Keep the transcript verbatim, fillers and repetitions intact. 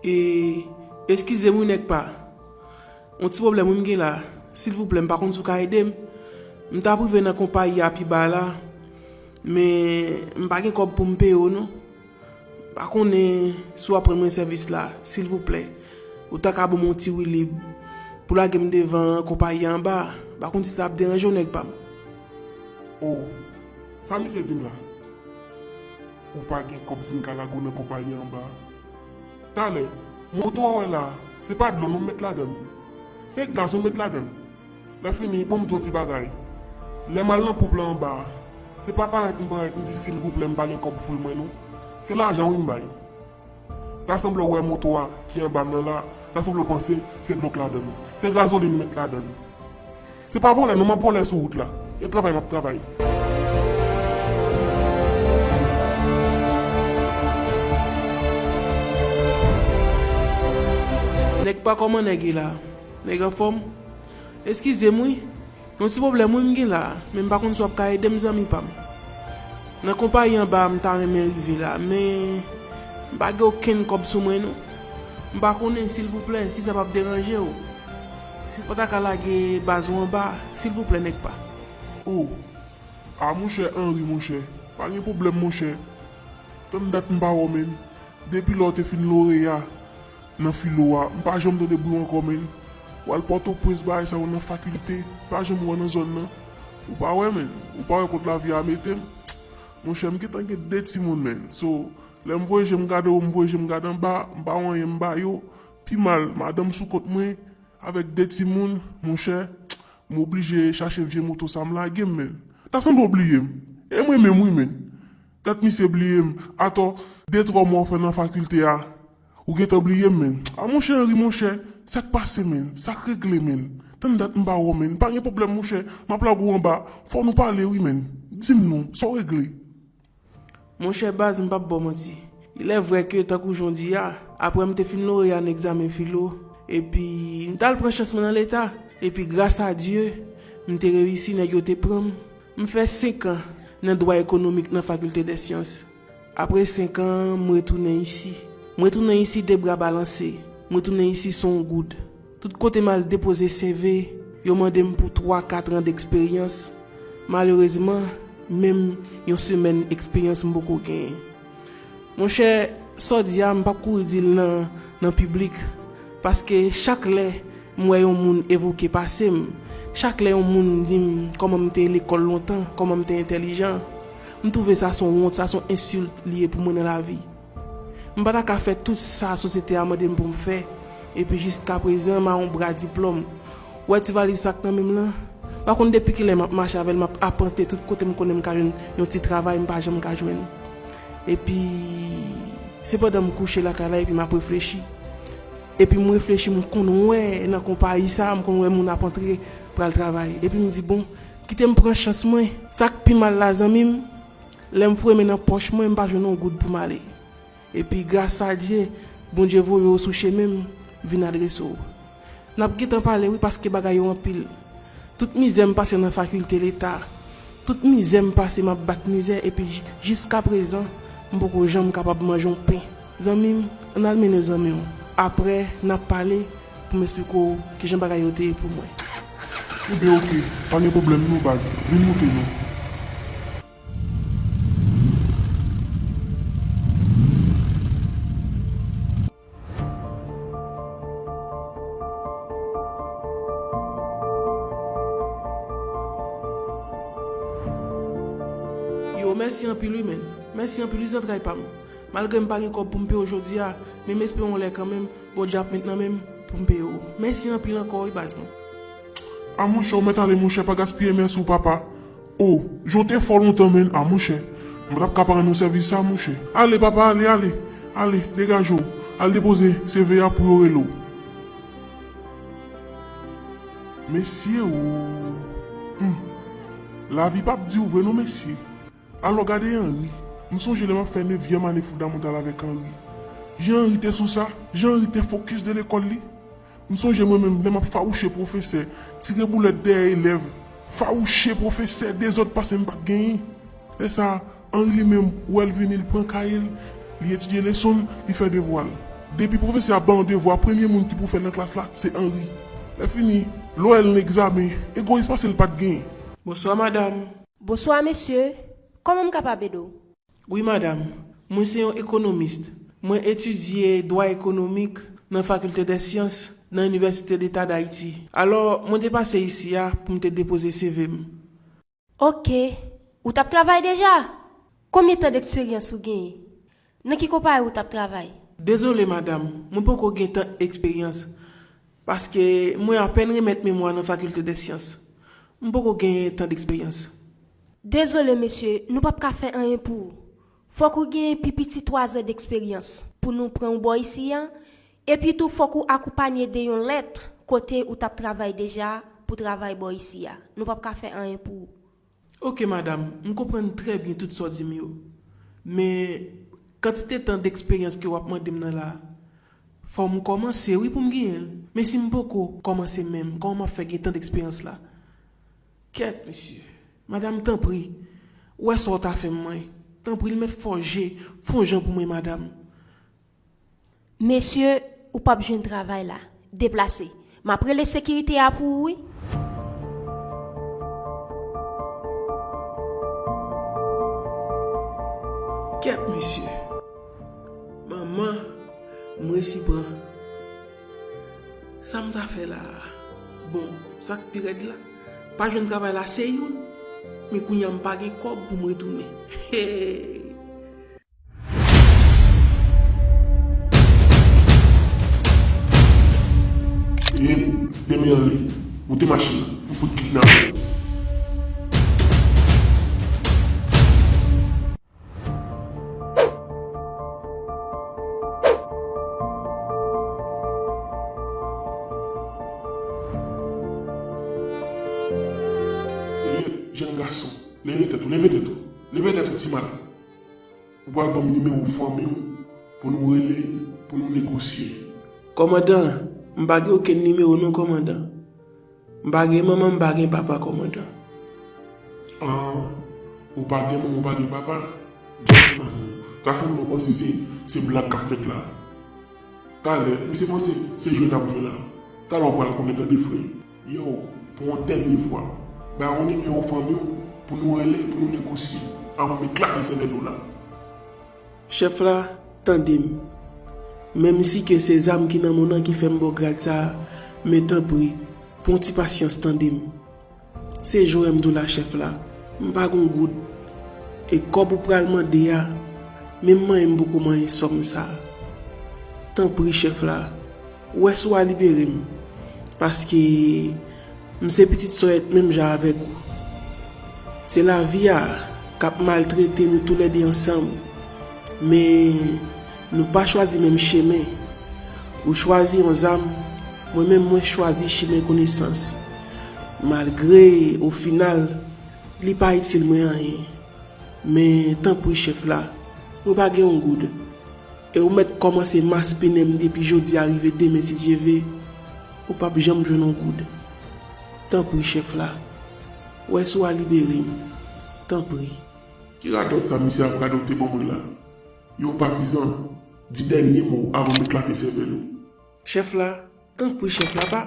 E, eskize m wi nèg pa. Yon ti pwoblèm wi m gen la. Silvouplè, m pa konn si w ka ede m. M t ap rive nan konpayi a pi ba la, men m pa gen kòb pou m peye w non. M pa konnen si w ap rann mwen sèvis la, silvouplè. Ou ta ka ban m yon ti woulib pou lage m devan konpayi a anba a. M pa konn si sa ap deranje w nèg pa m. O, sa misye di m la? Ou pa gen kòb si m ka lage w nan konpayi anba a? Talè, moto a w wè la a, se pa dlo non m met ladan l. Se gaz ou met ladan l. Lè fini, ban m di w ti bagay. Lè m al nan ponp lan anba a, se pa parèt m parèt m di silvouplè m pa gen kòb foul mwen non. Se lajan wi m bay. Ta sanble w wè moto a ki anba m nan la, ta sanble w panse se dlo k ladan l. Se gazolin m met ladan l. Se pa vòlè non, m ap vòlè sou wout la. E travay m ap travay. Nèg pa, kòman nèg ye la? Nèg anfòm? Eskize m wi. Yon ti pwoblèm wi m gen la, men m pa konn si w ap ka ede m zanmi pa m. Nan konpayi anba a m ta renmen rive la, men m pa gen okenn kòb sou mwen non. M pa konnen, silvouplè, si sa p ap deranje w, si w pa ta ka lage baz ou anba, silvouplè, nèg pa. O, a monchè Henry, monchè, pa gen pwoblèm, monchè. Tann dat m pa wè w, menn. Depi lè w te fin loreya nan filo a, m pa janm tande bri w ankò, menn. W al Pòtoprens, bagay sa yo nan fakilte, m pa janm wè w nan zòn nan. Ou pa wè, menn. Ou pa wè kot lavi a mete m. Monchè, m gentan gen de timoun, menn. So, lè m voye je m gade wo, m voye je m gade anba, m pa wè anyen m ba yo. Pi mal, madanm sou kont mwen, avèk de timoun, monchè, m oblije chache vye moto sa m lage m, menn. Ta sanble w bliye m. E mwen menm wi, menn. Dat misye bliye m. Atò, de twa mwa w fè nan fakilte a, ou gentan bliye m, menn. A monchè Henry, monchè, sa k pase, menn? Sa k regle, menn? Tann dat m pa wè w, menn. Pa gen pwoblèm, monchè. M ap lage w anba. Fò nou pale wi, menn. Di m non, sa w regle? Monchè baz, m p ap ba w manti. Il est vrai que, tankou jan w di a, apre m te fin loreya nan egzamen filo, epi m t al pran chans mwen nan leta, epi gras a Dye, m te reyisi, nèg yo te pran m. M fè senk an nan dwa ekonomik nan Faculté des Sciences. Apre senk an, m retounen isi. M retounen isi de bra balanse. M retounen isi san yon goud. Tout kote m al depoze C V, yo mande m pou twa, kat an deksperyans. Malerezman, menm yon semèn eksperyans m poko genyen. Monchè, sa w di a, m p ap kouri di l nan, nan piblik, paske chak lè m wè yon moun evoke pase m, chak lè yon moun di m kòman m te lekòl lontan, kòman m te entèlijan, m twouve sa se yon wont, sa se yon ensilt li ye pou mwen nan lavi. M pa ta ka fè tout sa sosyete a mande m pou m fè, epi jiskaprezan m a yon bra diplòm. Ou wè ti valiz sa k nan men m lan? M pa konn depi kilè m ap mache avè l, m ap apante tout kote m konnen m ka jwenn yon ti travay, m pa janm ka jwenn. Epi, se pandan m kouche lakay la, epi m ap reflechi. Epi m reflechi, m konn wè nan konpayi sa, m konn wè moun ap antre, pral travay. Epi m di, bon, kite m pran chans mwen. Sa k pi mal la, zanmi m, lè m foure men nan pòch mwen, m pa jwenn yon goud pou m ale. Epi gras a Dye, Bondye voye w sou chemen m, vin adrese w. N ap gentan pale wi, paske bagay yo anpil. Tout mizè m pase nan fakilte leta. Tout mizè m pase, m ap bat mizè, epi j-, jiskaprezan, m poko janm kapab manje yon pen. Zanmi m, ann al mennen zanmi w. Apre, n ap pale pou m esplike w kijan bagay yo te ye pou mwen. Enben oke, pa gen pwoblèm non baz, vin moute non. Yo, mèsi anpil wi, menn. Mèsi anpil wi, zantray pa m. Malgre m pa gen kòb pou m peye w jodi a, men m espere yon lè kanmenm, Bondye ap met nan men m pou m peye w. Mèsi anpil ankò wi, baz mwen. A monchè, ou mèt ale, monchè, pa gaspiye mèsi w, papa. O, jan w te fò lontan, menn, a monchè. M pa t ap ka pa rann ou sèvis sa, monchè. Ale, papa, ale, ale. Ale, degaje w. Al depoze C V a pou yo rele w. Mesye, o. Hmm. Lavi p ap di w vre non, mesye. Alò, gade Henry. M sonje lè m ap fè nevyèm ane fondamental avèk Henry. Jan Henry te sou sa, jan Henry te fokis de lekòl li. M sonje mwen menm lè m ap fawouche pwofesè, tire boulèt dèyè elèv, fawouche pwofesè, dezòd pase m pa t genyen. Lè sa a, Henry li menm, ou wè l vini, l pran kaye l, li etidye leson l, li fè devwa l. Depi pwofesè a ba w yon devwa, premye moun ki pou fè l nan klas la, se Henri. Lè fini, lè w wè l nan egzamen, egoyis pase l pa t genyen. Bonswa, madanm. Bonswa, mesye. Kòman m kapab ede w? Wi, madanm. Mwen se yon ekonomis. Mwen etidye dwa ekonomik nan Fakilte dè Syans nan Inivèsite Deta d Ayiti. Alò, mwen te pase isi a pou m te depoze C V m. Oke. Ou t ap travay deja? Konbyen tan deksperyans ou genyen? Nan ki konpayi ou t ap travay? Dezole, madanm, mwen poko gen tan eksperyans, paske mwen apèn remèt memwa nan Fakilte dè Syans. M poko gen tan deksperyans. Dezole, mesye, nou p ap ka fè anyen pou ou. Fòk ou genyen pi piti twazan deksperyans pou nou pran ou bò isi a, epi tou fòk ou akonpanye de yon lèt kote ou t ap travay deja pou travay bò isi a. Nou p ap ka fè anyen pou ou. Oke, madanm, m konprann trè byen tout sa w di m yo. Men, kantite tan deksperyans ke w ap mande m nan la a, fò m kòmanse, wi, pou m genyen l. Men si m poko kòmanse menm, kòman m ap fè gen tan deksperyans la? Kèt, mesye. Madanm, tanpri, wè sa w ta fè m mwen. Tanpri, l mèt fòje, fè yon jan pou mwen, madanm. Mesye, ou p ap jwenn travay la. Deplase. M ap rele sekirite a pou ou, wi. Kèt, mesye. Manman, m resi pran. Sa m ta fè la a? Bon, sa k pi rèd la, pa jwenn travay la se youn, men kounye a m pa gen kòb pou m retounen. Hey! Demen ale, moute machin nan, m fout kidnape w. Jèn gason, leve tèt ou, leve tèt ou, leve tèt ou, ti mal. Ou pral ban m nimewo fanmi w pou nou rele, pou nou negosye. Kòmandan, m pa gen okenn nimewo non, kòmandan. M pa gen manman, m pa gen papa, kòmandan. Ah, ou pa gen manman, ou pa gen papa? Gèt manman w. Sa fè m panse se, se blag k ap fèt la. Talè, misye panse se jwe n ap jwe la. Talè w pral konnen, tande frè. Yo, pou yon dènye fwa, bay yon nimewo fanmi w pou nou rele, pou nou negosye, avan m eklate sèvèl ou la. Chèf la, tande m. Menm si ke se zam ki nan men w nan ki fè m ba w grad sa a, men tanpri, pran yon ti pasyans, tande m. Se jwè m di w la, chèf la, m pa gen yon goud. E kòb ou pral mande a, menm manyen m poko manyen sòm sa a. Tanpri, chèf la, wè si w a libere m, paske m se pitit sòyèt menm jan avèk ou. Se lavi a k ap maltrete nou toulède ansanm, men nou pa chwazi menm chemen. Ou chwazi yon zam, mwen menm mwen chwazi chemen konesans. Malgre, o final, li pa itil mwen anyen. Men, tanpri, chèf la, mwen pa gen yon goud. E ou mèt kòmanse maspinen m depi jodi a rive demen, si Dye ve, ou p ap janm jwenn yon goud. Tanpri, chèf la, wè si w a libere m. Tanpri. Ki radòt sa misye ap radote ban mwen la? Yo, patizan, di dènye mo w avan m eklate sèvèl ou. Chèf la, tanpri, chèf la, pa,